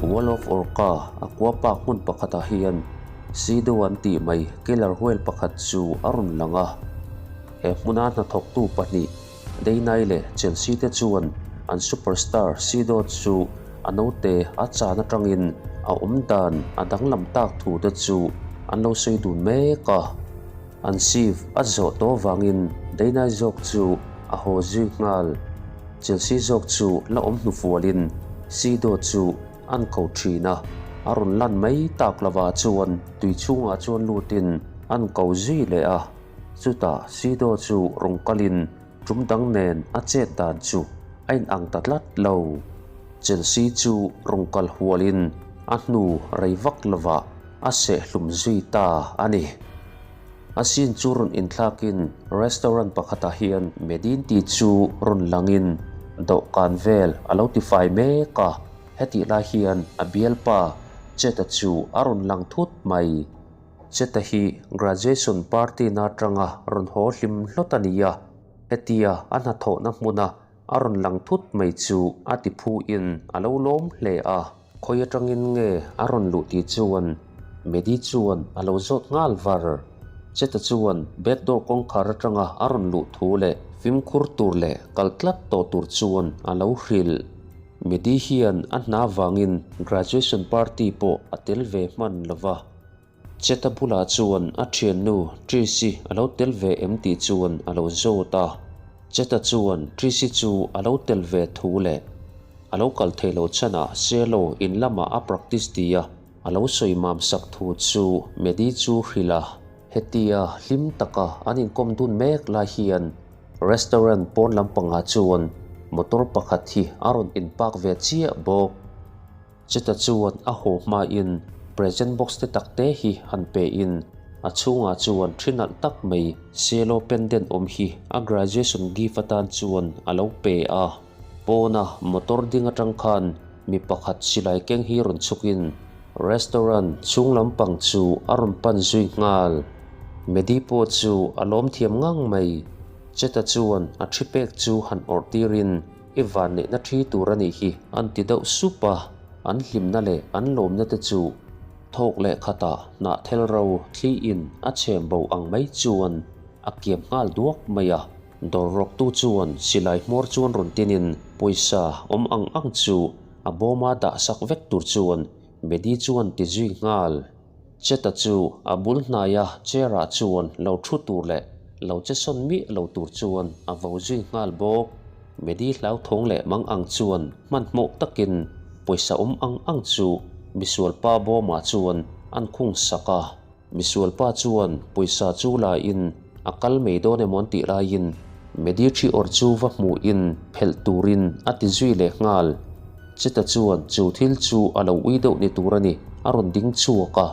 Wall of Orca a kua park hmun pakhatah hian Sido an tih mai killer whale pakhat chu a rawn lang a. He hmuna hnathawktu pahnih Deinai leh Chelsea te chuan an superstar Sido chu a naute a chan atangin a awm dan a danglam tak thu te chu an lo sawi dun mek a. An shift a zawh tawh vangin Deinai zawk chu a haw zui nghal. Chelsea zawk chu la awm hnufualin Sido chu an ko thin a, a rawn lan mai tak lovah chuan tui chhungah chuan lutin an ko zui leh a. Chutah Sido chu rawn kalin tum dang nen a chet dan chu a inang ta tlat lo. Chelsea chu rawn kal hualin a hnu rei vak lovah a sehhlum zui ta a ni. A sin chu rawn inthlakin restaurant pakhatah hian Medin tih chu rawn langin dawhkan vel a lo tifai mek a, hetih lai hian a bialpa Cheta chu a rawn lang thut mai. Cheta hi graduation party na atanga rawn haw hlim hlawt a ni a, hetia a hnathawhna hmuna a rawn lang thut mai chu a ti phuin a lo lawm hle a. Khawi atangin nge a rawn luh tih chuan Medi chuan a lo zawt nghal var. Cheta chuan back door kawngkhar atanga a rawn luh thu leh fimkhur tur leh kal tlat tawh tur chuan a lo hrilh. Medi hian a hna vangin graduation party pawh a tel ve hman lo va. Cheta bulah chuan a thiannu Trisi a lo tel ve em tih chuan a lo zawt a. Cheta chuan Trisi chu a lo tel ve thu leh a lo kal thei lo chhanah Selo in lamah a practice tia a lo sawi mam sak thu chu Medi chu hrilh a. Hetia hlim taka an inkawm dun mek lai hian restaurant pawn lampangah chuan motor pakhat hi a rawn in park ve chiah bawk. Cheta chuan a haw hmain present box te tak te hi han pein a chhungah chuan thi nalh tak mai cello pendant awm hi a graduation gift atan chuan a lo pe a. Pawna motor ding atang khan mi pakhat silai keng hi rawn chhukin restaurant chhung lampang chu a rawn pan zui nghal. Medi pawh chu a lawm thiam ngang mai. Cheta chuan a thi pek chu han awrh tirin I van neihna thi tur a nih hi an ti deuh sup a, an hlimna leh an lawmna te chu thawk leh khatah hnah thel ro thli in a chhem bo ang mai chuan a kiam nghal duak mai a. Dawr rawktu chuan silai hmawr chuan rawn tinin pawisa awm ang ang chu a bawma dah sak vek tur chuan Medi chuan ti zui nghal. Cheta chu a bul hnaia chair ah chuan lo thu tur leh lo che sawn miah lo tur chuan a vo zui nghal bawk. Medi hlauthawng leh mang ang chuan hmanhmawh takin pawisa awm ang ang chu misualpa bawmah chuan an khung sak a. Misualpa chuan pawisa chu la in a kal mai dawn emaw an tih laiin Medi thi awrh chu va hmuhin phelh turin a ti zui leh nghal. Cheta chuan chu thil chu a lo ui deuh ni tur a ni, a rawn ding chhuak a.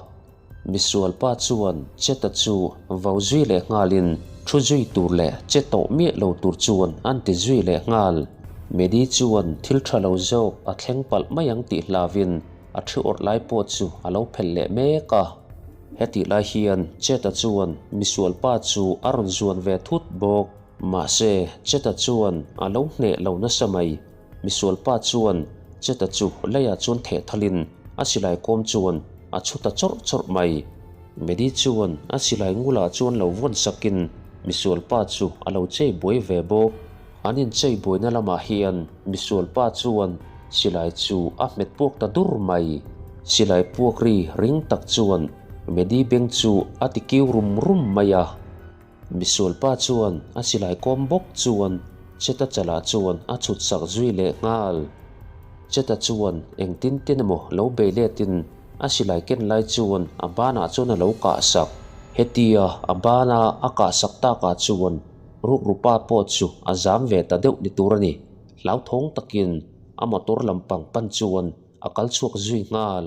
Misualpa chuan Cheta chu vau zui leh nghalin thu zui tur leh che tawh miah lo tur chuan an ti zui leh nghal. Medi chuan thil tha lo zawk a thleng palh mai ang tih hlavin a thu awrh lai pawh chu a lo phelh leh mek a. Hetih lai hian Cheta chuan misualpa chu a rawn zuan ve thut bawk. Mahse, Cheta chuan a lo hneh lo nasa mai. Misualpa chuan Cheta chu leiah chuan theh thalin a silai kawm chuan a chhu ta chawrh chawrh mai. Medi chuan a silai ngulah chuan lo vawn sakin misualpa chu a lo chei buai ve bawk. An inchei buaina lamah hian misualpa chuan silai chu a hmet puak ta dur mai. Silai puak ri ring tak chuan Medi beng chu a ti kiu rum rum mai a. Misualpa chuan a silai kawm bawk chuan Cheta chalah chuan a chhut sak zui leh nghal. Cheta chuan engtin tin emaw lo bei letin a silai ken lai chuan a banah chuan a lo kah sak. Hetia a bana a kah sak takah chuan rukrupa pawh chu a zam ve ta deuh ni tur a ni. Hlauthawng takin a motor lampang pan chuan a kal chhuak zui nghal.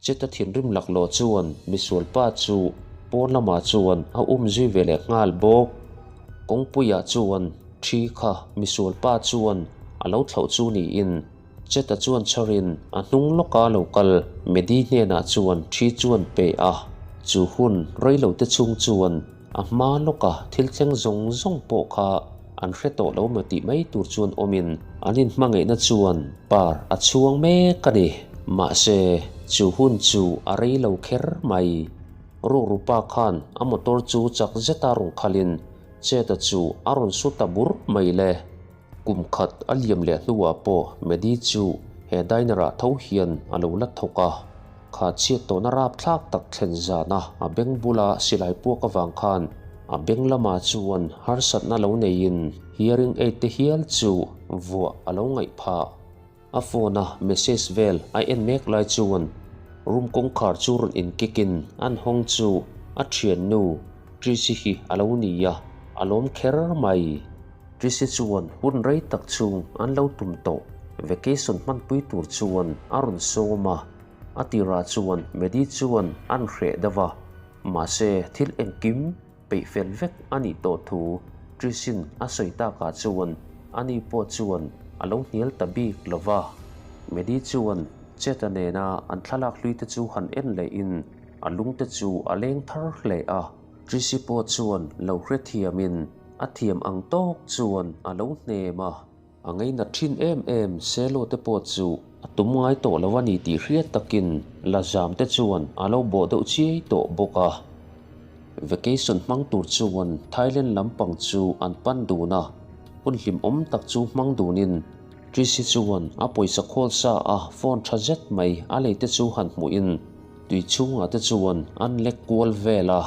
Cheta thinrim laklawh chuan misualpa chu pawn lamah chuan a um zui ve leh nghal bawk. Kawngpuiah chuan thi kha misualpa chuan a lo thlauh chu niin Cheta chuan chharin a hnung lawka lo kal Medi hnenah chuan thi chuan pe a. Chu hun reilote chhung chuan a hma lawka thil thleng zawng zawng pawh kha an hre tawh lo maw tih mai tur chuan awmin an inhmangaihna chuan par a chhuang mek a ni. Mahse, chu hun chu a rei lo kher mai. Rukru pa khan a motor chu chak zeta rawn khalin Cheta chu a rawn su ta bur mai le. Kum khat a liam leh hnuah pawh Maddie chu he diner-ah tho hian a lo la thawk a. Kha chhiat tawhna rapthlak tak thlen zana a beng bula silai puak avang khan a beng lamah chuan harsatna lo neiin hearing aid te hial chu vuah a lo ngaih phah. A phone a message vel a en mek lai chuan room kawngkhar chu rawn inkikin an hawng chu a thiannu Tracy hi a lo ni a, a lawm kher mai. Tracy chuan hun rei tak chhung an lo tum tawh vacation hmanpui tur chuan a rawn sawm a, a tirah chuan Maddie chuan an hreh deuh a, mahse thil engkim peih fel vek a nih tawh thu Trisin a sawi takah chuan ani pawh chuan a lo hnial ta bik lo va. Maddie chuan Chet-a nena an thlalak hlui te chu han en lehin a lung te chu a leng thar hle a. Trisi pawh chuan lo hrethiamin a thiam ang tawk chuan a lo hnem a. A ngainat thin em em Selo te pawh chu a tum ngai tawh lo a ni tih hriat takin la zam te chuan a lo bawh deuh chiai tawh bawk a. Vacation hmang tur chuan Thailand lampang chu an pan dun a, hun hlimawm tak chu hmang dunin Tracy chuan a pawisa khawl sa a phone tha zet mai a lei te chu han hmuhin tui chhungah te chuan an lek kual vel a.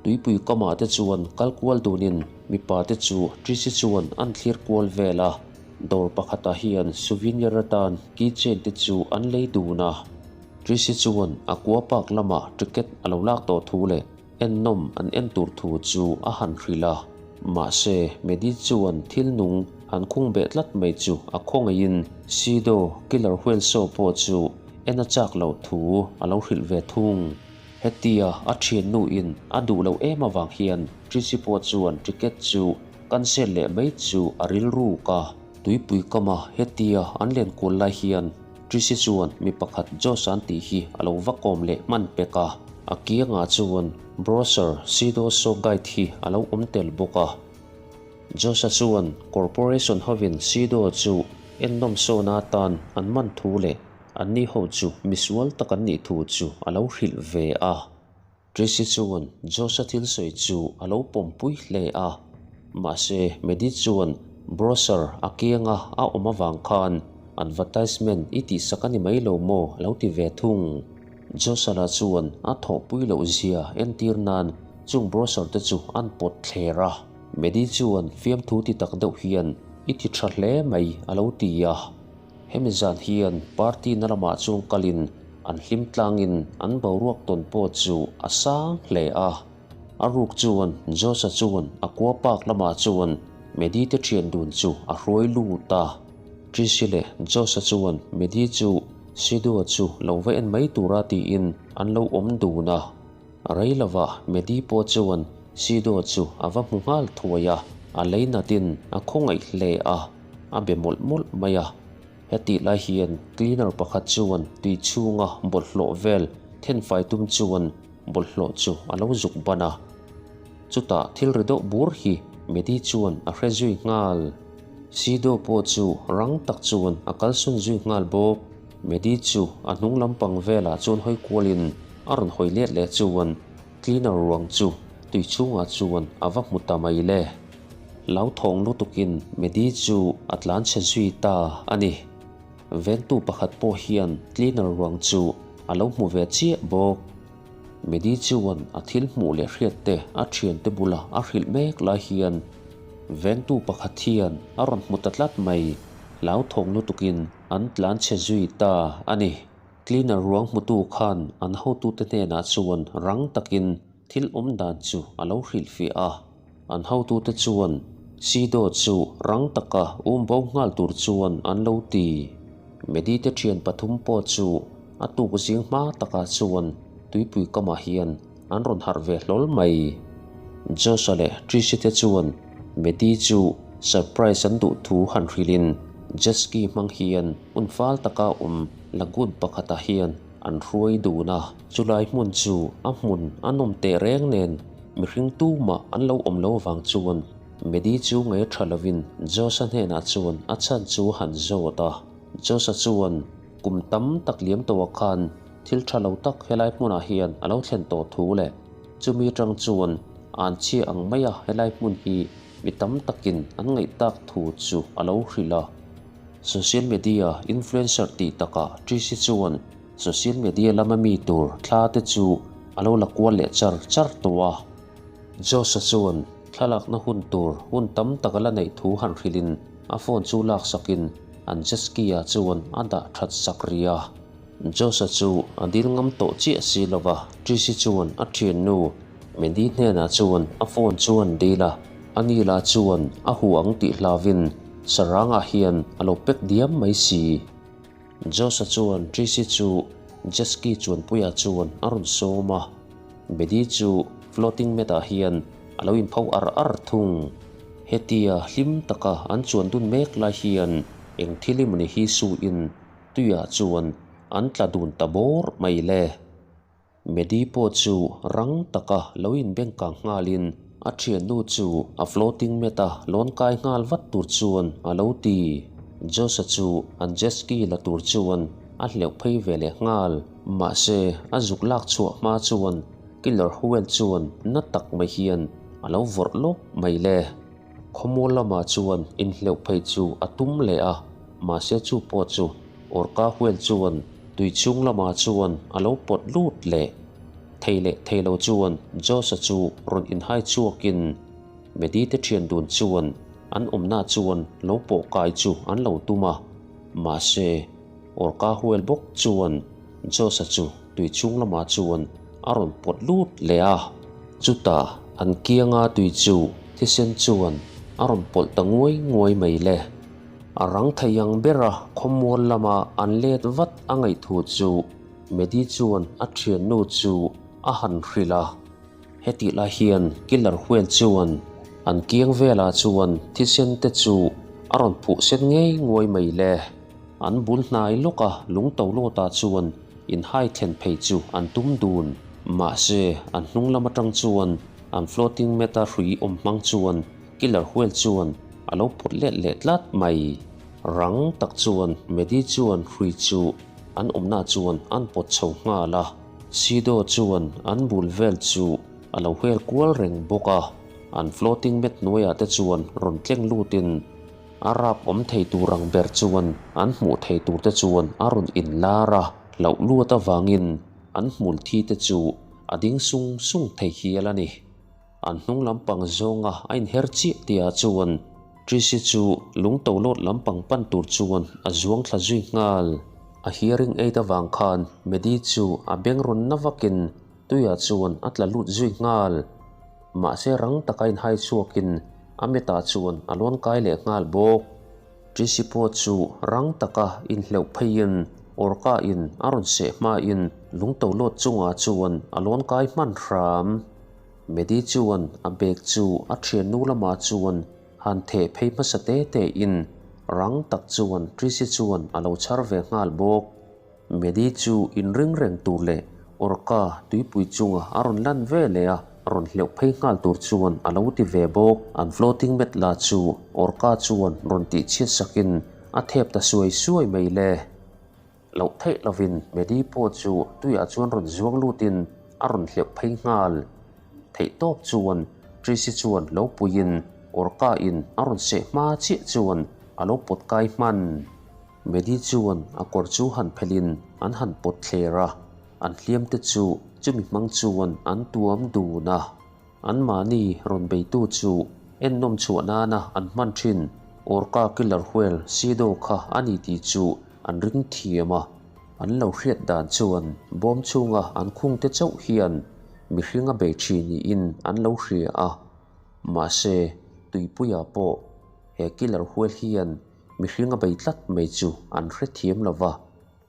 Tuipui kamah te chuan kal kual dunin mipa te chu Tracy chuan an thlir kual vel a, dawr pakhatah hian souvenir atan keychain te chu an lei dun a. Tracy chuan a kua park lamah ticket a lo lak tawh thu leh ennawm an en tur thu chu a han hrilh a, mahse Maddie chuan thil nung han khung beh tlat mai chu a khawngaihin Sido Killer Whale Show pawh chu en a chak loh thu a lo hrilh ve thung. Hetia a thiannu in a duh loh em avang hian Tracy pawh chuan ticket chu cancel leh mai chu a rilruk a. Tuipui kama hetia an len kual lai hian Tracy chuan mi pakhat Josh an tih hi a lo va kawm leh hman pek a. A kiangah chuan brochure Sido Show Guide hi a lo awm tel bawk a. Josh-a chuan corporation hovin Sido chu ennawm sawna atan an man thu leh Anni ho chu misual tak an nih thu chu a lo hrilh ve a. Tracy chuan Josh-a thil sawi chu a lo pawmpui hle a. Mahse, Maddie chuan brochure a kianga a awm avang khan advertisement i tihsak a ni mai lo maw a lo ti ve thung. Josh-a lah chuan a thawhpui loh zia entir nan chung brochure te chu an pawt thler a. Maddie chuan fiamthu ti tak deuh hian i ti tha hle mai a lo ti a. Hemi zan hian party na lamah chuan kalin an hlim tlangin an boruak tawn pawh chu a sang hle a. A ruk chuan Josh-a chuan a kua park lamah chuan Maddie te thian dun chu a hruai lut a. Tracy leh Josh-a chuan Maddie chu Sidhu-a chu lo va en mai tura tiin an lo awm dun a. Rei lovah Maddie pawh chuan Sidhu-a chu a va hmu nghal thuai a, a lei natin a khawngaih hle a. A be mawlh mawlh mai a, hetih lai hian cleaner pakhat chuan tui chhunga bawlhhlawh vel thenfai tum chuan bawlhhlawh chu a lo zuk ban a. Chutah thil ri deuh bur hi Maddie chuan a hre zui nghal. Sido pawh chu rang tak chuan a kalsawn zui nghal bawk. Maddie chu a hnung lampang velah chuan hawi kualin a rawn hawi let leh chuan cleaner ruang chu tui chhungah chuan a va hmu ta mai le. Hlauthawng lutukin Maddie chu a tlan chhe zui ta a ni. Vengtu pakhat pawh hian cleaner ruang chu a lo hmu ve chiah bawk. Maddie chuan a thil hmuh leh hriat te a thiante bula a hrilh mek lai hian vengtu pakhat hian a rawn hmu ta tlat mai. Hlauthawng lutukin an tlan chhe zui ta a ni. Cleaner ruang hmutu khan an hotute hnenah chuan rang takin thil awm dan chu a lo hrilhfiah a. An hotute chuan Sido chu rang taka um bo nghal tur chuan an lo ti. Medi te thian pathum pawh chu a tuk zing hma takah chuan tuipui kamah hian an rawn harh ve hlawl mai. Josh-a leh Trish-i te chuan Medi chu surprise an duh thu han hrilhin jet ski hmang hian hmun fal taka awm lagoon pakhatah hian an hruai dun a. Chulai hmun chu a hmun a nawm teh reng nen Mihring tumah an lo awm lo avang chuan Medi chu nge tha lovin Josh-a hnenah chuan a chhan chu han zawt a. Josh-a chuan, Kum tam tak liam tawhah khan thil tha lo tak helai hmunah hian a lo thlen tawh thu leh chumi atang chuan an chhia ang maia helai hmun hi mi tam takin an ngaih tak thu chu a lo hrilh a. Social media influencer tih takah Trish-i chuan social media lama mi tur thla te chu a lo la kual leh char char tawh a. Josh-a chuan thlalakna hun tur hun tam tak a la neih thu han hrilhin a phone chu laksakin an jet ski-ah chuan a dah that sak rih a. Josh-a chu a dil ngam tawh chiah si lo va, Trish-i chuan a thiannu Mandy hnenah chuan a phone chu an dil a, ani lah chuan a hu ang tih hlauvin sarangah hian a lo pek diam mai si. Josh-a chuan Trish-i chu jet ski chuanpuiah chuan a rawn sawm a, Mandy chu floating mat-ah hian a lo inpho ar ar thung. Hetia hlim taka an chuan dun mek lai hian eng thil emawni hi suin tuiah chuan an tla dun ta bawr mai le. Medi pawh chu rang taka lo inbengkang nghalin a thiannu chu a floating mat a lawn kai nghal vat tur chuan a lo ti. Josh-a chu an jet ski la tur chuan a hleuh phei ve leh nghal. Mahse, a zuk lak chhuah hma chuan Killer Whale chuan na tak mai hian a lo vawrh lawp mai le. Khawmual lamah chuan inhleuh phei chu a tum leh a, mahse chu pawh chu Orca Whale chuan tui chhung lamah chuan a lo pawt lut leh. Thei leh thei lo chuan Josh-a chu rawn inhai chhuakin Medi te thian dun chuan an awmna chuan lo pawh kai chu an lo tum a, mahse Orca Whale bawk chuan Josh-a chu tui chhung lamah chuan a rawn pawt lut leh a. Chutah an kianga tui chu thisen chuan a rawn pawlh ta nguai nguai mai le. A rang thei ang bera khawmual lama an let vat a ngaih thu chu Medi chuan a thiannu chu a han hrilh a. Hetih lai hian Killer Whale chuan an kiang velah chuan thisen te chu a rawn phuh sen ngei nguai mai le. An bul hnai lawka lung to lawtah chuan inhai thlen phei chu an tum dun. Mahse, an hnung lam atang chuan an floating mat-a hrui awm hmang chuan Killer Whale chuan a lo pawt let leh tlat mai. Rang tak chuan Medi chuan hrui chu an awmna chuan an pawt chho nghal a. Sido chuan an bul vel chu a lo hel kual reng bawk a. An floating mat hnuaiah te chuan rawn tleng lutin A rap awm thei tur ang ber chuan an hmuh thei tur te chuan a rawn inlar a, hlauh luat avangin an hmul thi te chu a ding sung sung thei hial a ni. An hnung lampang zawnga a inher chiah tihah chuan Trish-i chu lung to lawt lampang pan tur chuan a zuang thla zui nghal. A hearing aid avang khan Maddie chu a beng rawn na vakin tuiah chuan a tla lut zui nghal. Mahse rang taka inhai chhuakin a metah chuan a lawn kai leh nghal bawk. Trish-i pawh chu rang taka inhleuh pheiin Orca in a rawn seh hmain lung to lawt chungah chuan a lawn kai hman hram. Medi chuan a bag chu a thiannu lamah chuan han theh phei hmasa te te in rang tak chuan Trish-i chuan a lo chhar ve nghal bawk. Medi chu inring reng tur leh Orca tuipui chunga a rawn lan ve leh a, rawn hleuh phei nghal tur chuan a lo ti ve bawk. An floating mat la chu Orca chuan rawn tih chhiat sakin a thep ta suai suai mai le. Loh theih lovin Medi pawh chu tuiah chuan rawn zuang lutin a rawn hleuh phei nghal. Theih tawp chuan Tracy chuan lo puiin Orca in a rawn seh hma chiah chuan a lo pawt kai hman. Medi chuan a kawr chu han phelhin an han pawt thler a, an hliam te chu chumi hmang chuan an tuam dun a. Anmahni rawn beitu chu ennawm chhuah nana an hman thin Orca killer whale Sido kha a ni tih chu an ring thiam a. An lo hriat dan chuan bawm chhunga an khungte chauh hian mihring a bei thin niin an lo hria a. Mahse, tuipuiah pawh he killer whale hian Mihring a bei tlat mai chu an hrethiam lo va,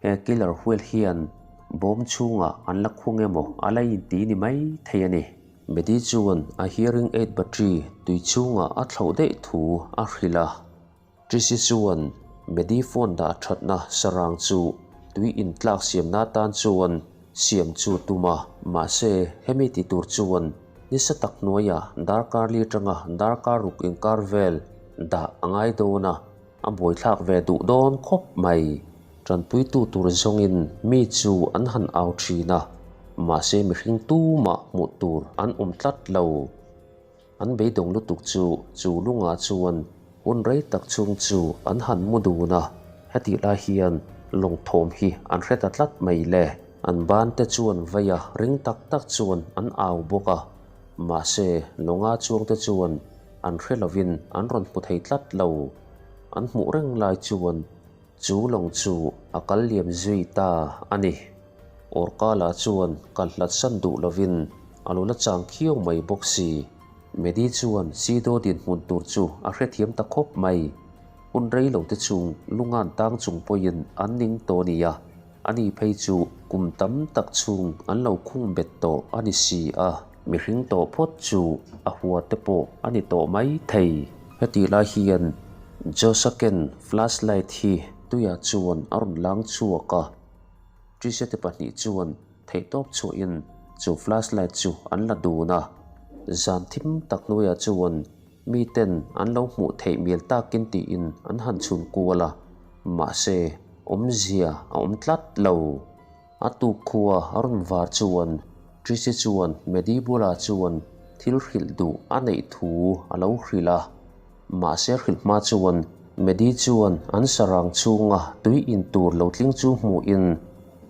he killer whale hian bawm chhungah an la khung emaw a la inti ni mai thei a ni. Medi chuan a hearing aid battery tui chhungah a thlauh daih thu a hrilh a. Trishi chuan Medi phone dah thatna sarang chu tui intlak siamna atan chuan siam chu tum a, mahse hemi ti tur chuan Nisa tak hnuaiah darkar li atanga darkar ruk inkar vel dah a ngai dawn a, a buaithlak ve duh dawn khawp mai. Tanpuitu tur zawngin mi chu an han au thin a, mahse mihring tumah hmuh tur an awm tlat lo. An beidawng lutuk chu chu lungah chuan hun rei tak chhung chu an han mu dun a, hetih lai hian lawng thawm hi an hre ta tlat mai le. An ban te chuan vaia ring tak tak chuan an au bawk a, mahse lawnga chuang te chuan an hre lovin an rawn hmu thei tlat lo. An hmuh reng lai chuan chu lawng chu a kal liam zui ta a ni. Orkala chuan kal hlat san duh lovin a lo la chang khiau mai bawk si. Medi chuan Sido dinhmun tur chu a hrethiam ta khawp mai. Hun rei lo te chung lungan tang chung pawhin an ning tawh nia, ani phei chu kum tam tak chhung an lo khung bet tawh a ni si a. Mihring tawh phawt chu a hua te pawh a ni tawh mai thei. Hetih lai hian Josaken flashlight hi tuiah chuan a rawn lang chhuak a. Trisete pahnih chuan theihtawp chhuahin chu flashlight chu an la dun a. Zan thim tak hnuaiah chuan miten an lo hmuh theih mial takin tiin an han chhun kual a, mahse awmzia a awm tlat lo. A tuk khua a rawn var chuan Trisi chuan Medi bulah chuan thil hrilh duh a neih thu a lo hrilh a. Mahse hrilh hma chuan Medi chuan an sarang chhunga tui in tur lo tling chu hmuhin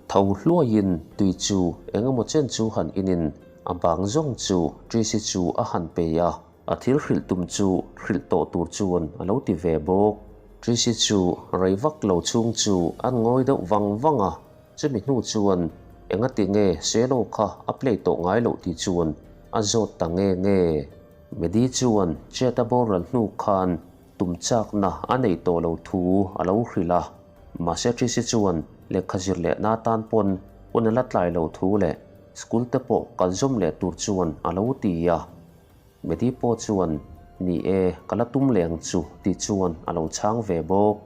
tho hluaiin tui chu eng emaw chen chu han inin a bang zawng chu Trisi chu a han pe a. A thil hrilh tum chu hrilh tawh tur chuan a lo ti ve bawk. Trisi chu rei vak lo chhung chu an ngawi deuh vang vang a, chumi hnu chuan engati nge Selo kha a play tawh ngai loh tih chuan a zawt ta nge nge. Medi chuan chet a boral hnu khan tum chakna a nei tawh lo thu a lo hrilh a, mahse Trisi chuan lehkha zir lehna atan pawn hun a la tlai lo thu leh school te pawh kal zawm leh tur chuan a lo ti a. Medi pawh chuan, Ni e, ka la tum leh ang chu tih chuan a lo chhang ve bawk.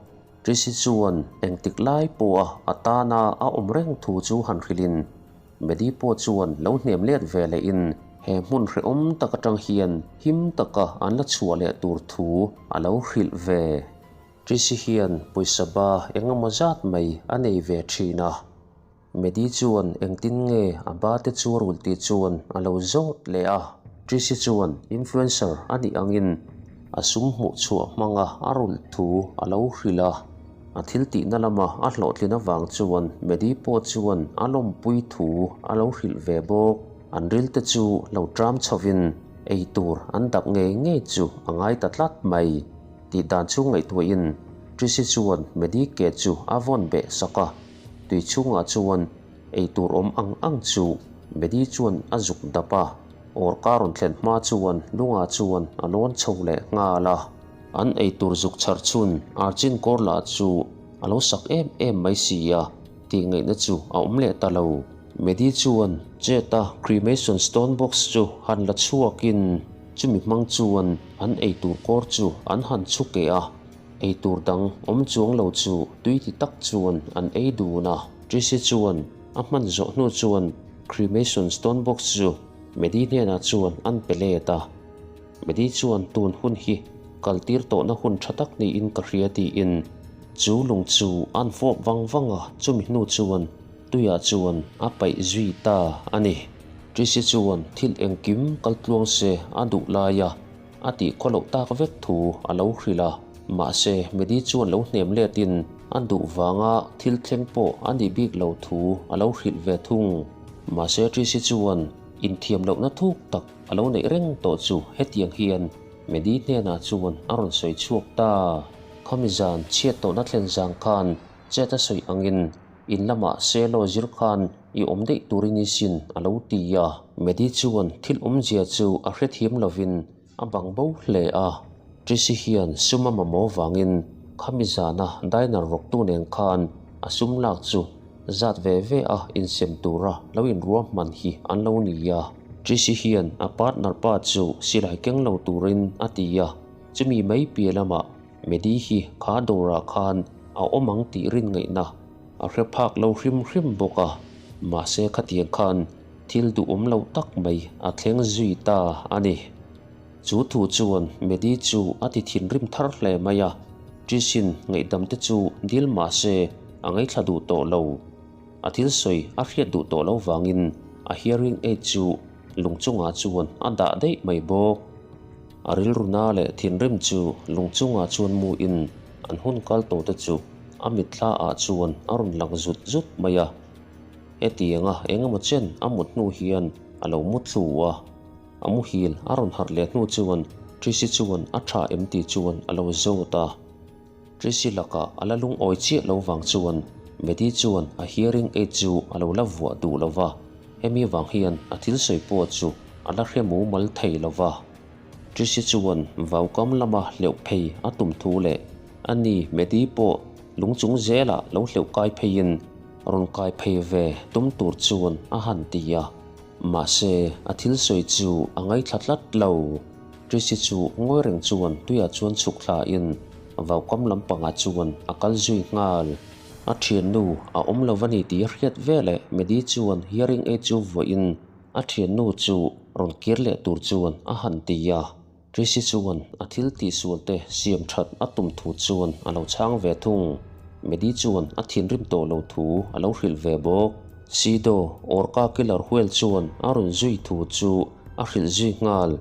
Trisi chuan engtik lai pawha a tana a awm reng thu chu han hrilhin Medi pawh chuan lo hnem let ve lehin he hmun hrehawm tak atang hian him taka an la chhuah leh tur thu a lo hrilh ve. Trisi hian pawisa ba engemaw zat mai a nei ve thin a. Medi chuan engtin nge a ba te chu a rulh tih chuan a lo zawt leh a. Trisi chuan influencer a nih angin a sum hmuh chhuah hmanga a rulh thu a lo hrilh a. A thil tihna lama a hlawhtlin avang chuan Medi pawh chuan a lawmpui thu a lo hrilh ve bawk. An rilte chu lo tram chhovin ei tur an dap ngei ngei chu a ngai ta tlat mai tih dan chu ngaihtuahin Trisi chuan Medi ke chu a vawn beh sak a. Tui chhungah chuan ei tur awm ang ang chu Medi chuan a zuk dap a, Orka rawn thlen hma chuan lungah chuan a lawn chho leh nghal a. An ei tur zuk chhar chhun Archin kawr lah chu a lo sak em em mai si a, tih ngaihna chu a awm leh ta lo. Medi chuan Chet-a cremation stone box chu han la chhuakin chumi hmang chuan an ei tur kawr chu an han chhu keh a. Ei tur dang awm chuang lo chu tui ti tak chuan an ei dun a. Trisi chuan a hman zawh hnu chuan cremation stone box chu Medi hnenah chuan an pe let a. Medi chuan tun hun hi kal tir tawhna hun tha tak niin ka hria tiin chu lung chu an fawp vang vang a, chumi hnu chuan tuiah chuan a paih zui ta a ni. Trisi chuan thil engkim kal tluang se a duh lai a. A tih khaw loh tak vek thu a lo hrilh a, mahse Medi chuan lo hnem letin a duh vanga thil thleng pawh a nih bik lo thu a lo hrilh ve thung. Mahse Trisi chuan inthiam lohna thuk tak a lo neih reng tawh chu hetiang hian Medi hnenah chuan a rawn sawi chhuak ta. Khami zan chhiat tawhna thlen zang khan chet a sawi angin In lamah Selo zir khan i awm daih turin i sin a lo ti a. Medi chuan thil awmzia chu a hrethiam lovin a bang bo hle a. Trisi hian sum a mamawh vangin khami zana diner rawktu nen khan a sum lak chu zat ve ve a insem tura lo inruahman hi an lo ni a. Trisi hian a partner pa chu silai keng lo turin a ti a, chumi mai piah lamah Medi hi kha dawrah khan a awm ang tih rin ngaihna a hre phak lo hrim hrim bawk a, mahse khatiang khan thil duhawm lo tak mai a thleng zui ta a ni. Chu thu chuan Medi chu a ti thinrim thar hle mai a, Trisin ngaihdam te chu dil mahse a ngaithla duh tawh lo. A thil sawi a hriat duh tawh lo vangin a hearing aid chu lung chungah chuan a dah daih mai bawk. A rilru na leh thinrim chu lung chungah chuan mu in an hun kal tawh te chu a mitthla ah chuan a rawn lang zut zut mai a. Hetianga engemaw chen a mut hnu hian a lo mu thlu a. A muhil a rawn harh leh hnu chuan Tracy chuan a tha em tih chuan a lo zawt a. Tracy lakah a la lungawi chiah lo vang chuan Maddie chuan a hearing aid chu a lo la vuah duh lo va, hemi vang hian a thil sawi pawh chu a la hre mumal thei lo va. Tracy chuan vaukam lama hleuh phei a tum thu leh a ni Maddie pawh lung chung zelah lo hleuh kai pheiin rawn kai phei ve tum tur chuan a han ti a, mahse a thil sawi chu a ngaithla tlat lo. Tracy chu ngawi reng chuan tuiah chuan chhuk thlain vaukam lampangah chuan a kal zui nghal. A thiannu a awm lo a ni tih a hriat veleh Maddie chuan hearing aid chu vuahin a thiannu chu rawn kir leh tur chuan a han ti a. Tracy chuan a thil tihsual te siam that a tum thu chuan a lo chhang ve thung. Maddie chuan a thinrim tawh lo thu a lo hrilh ve bawk. Sido Orca Killer Whale chuan a rawn zui thu chu a hrilh zui nghal.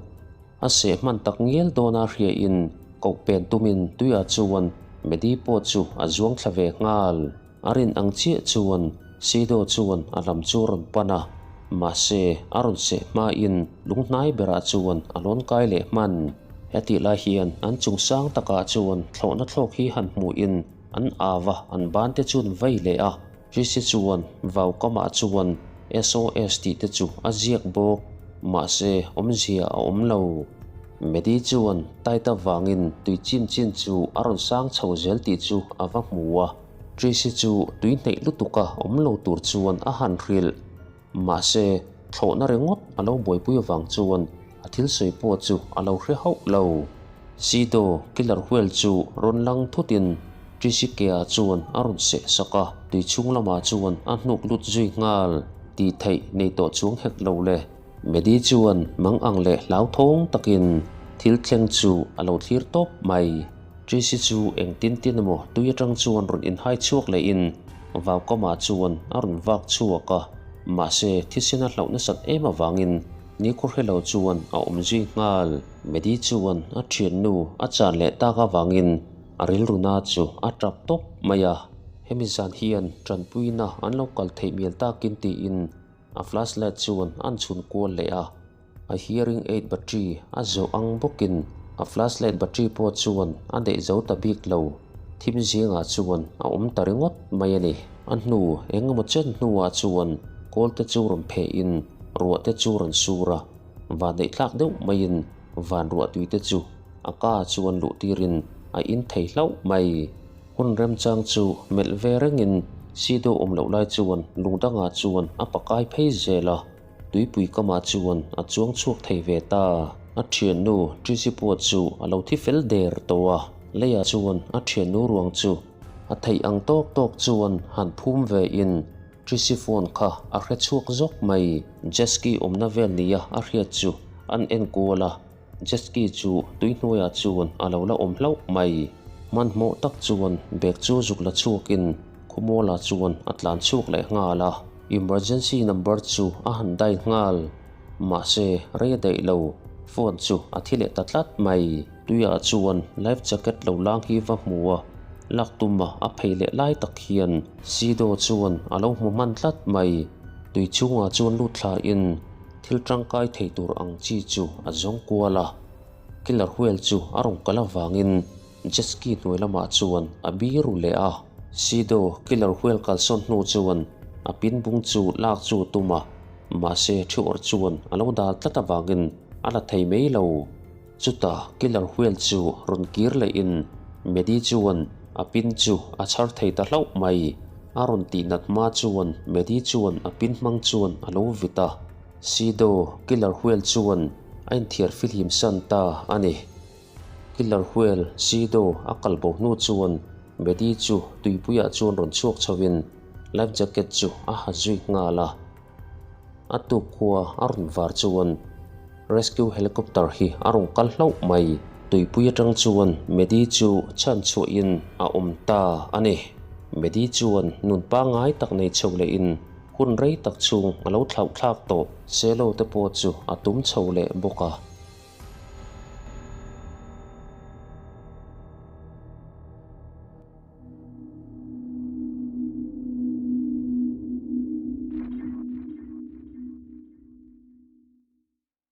A seh hman tak ngial dawna hriain koh pen tumin tuiah chuan Maddie pawh chu a zuang thla ve nghal. A rin ang chiah chuan Sido chuan a lam chu a rawn pan a, mahse a rawn seh hmain lunghnai berah chuan a lawn kai leh hman. Hetih lai hian an chung sang takah chuan thlawhna thlawk hi han hmuhin an au a, an ban te chuan vei leh a. Tracy chuan vaukamah chuan SOS tih te chu a ziak bawk, mahse awmzia a awm lo. Maddie chuan tight avangin tui chin chin chu a rawn sang chho zel tih chu a va hmu a. Tracy chu tui hneih lutuka awm lo tur chuan a han hrilh. Mahse, thlawhna ringawt a lo buaipui avang chuan a thil sawi pawh chu a lo hre hauh lo. Sido killer whale chu rawn lang thutin Trishikea chuan a rawn seh sak a, tui chhung lamah chuan a hnuk lut zui nghal. Tih theih nei tawh chuang hek lo le. Maddie chuan mang ang leh hlauthawng takin thil thleng chu a lo thlir tawp mai. Tracy chu engtin tin emaw tui atang chuan rawn inhai chhuak lehin vaukamah chuan a rawn vak chhuak a, mahse thisen a hlauh nasat em avangin nikhua hre lo chuan a awm zui nghal. Maddie chuan a thiannu a chan leh tak avangin a rilru na chu a tap tawp mai a, hemi zan hian tanpuina an lo kal theih mial takin tiin a flashlight chuan an chhun kual leh a. A hearing aid battery a zawh ang bawkin a flashlight battery pawh chuan a neih zo ta bik lo. Thim zingah chuan a awm ta ringawt mai a ni. A hnu eng emaw chen hnuah chuan kawl te chu rawn phehin ruah te chu rawn sur a, van neih thlak deuh maiin van ruah tui te chu a ka chuan luh tirin a in thei hlauh mai. Hun remchang chu melh ve rengin Sido awm loh lai chuan lung dangah chuan a pakai phei zel a. Tuipui kamah chuan a chuang chhuak thei ve ta. A thiannu Tracy pawh chu a lo thi fel der tawh a, leiah chuan a thiannu ruang chu a theih ang tawk tawk chuan han phum ve in Tracy phone kha a hre chhuak zawk mai. Jet ski awmna vel nia a hriat chu an en kual a, Jet ski chu tui hnuaiah chuan a lo la awm hlauh mai. Hmanhmawh tak chuan bag chu zuk la chhuakin Khawmuala chuan a tlan chhuak leh nghal a, emergency number chu a han dial nghal. Mahse, rei a daih lo, phone chu a thi leh ta tlat mai. Tuiah chuan life jacket lo lang hi va hmu a, lak tuma a phei leh lai tak hian Sido chuan a lo hmu hman tlat mai. Tui chhungah chuan lut thlain thil tangkai thei tur ang chi chu a zawng kual a, killer whale chu a rawn kal avangin Jet ski hnuai lamah chuan a biru leh a, Sido killer whale kalsawn hnu chuan a pin bung chu lak chu tum a, mahse thi awrh chuan a lo dal tlat avangin a la thei mai lo. Chutah killer whale chu rawn kir lehin Maddie chuan a pin chu a chhar thei ta hlauh mai. A rawn tih nat hma chuan Maddie chuan a pin hmang chuan a lo vit a, Sido killer whale chuan a inthiar fihlim san ta a ni. Killer whale Sido a kal bo hnu chuan Maddie chu tuipuiah chuan rawn chhuak chhoin life jacket chu a ha zui nghal a. A tuk khua a rawn var chuan rescue helicopter hi a rawn kal hlauh mai. Tuipui atang chuan Maddie chu chhan chhuahin a awm ta a ni. Maddie chuan nun pangngai tak nei chho lehin hun rei tak chhung a lo thlauhthlak tawh Cello te pawh chu a tum chho leh bawk a.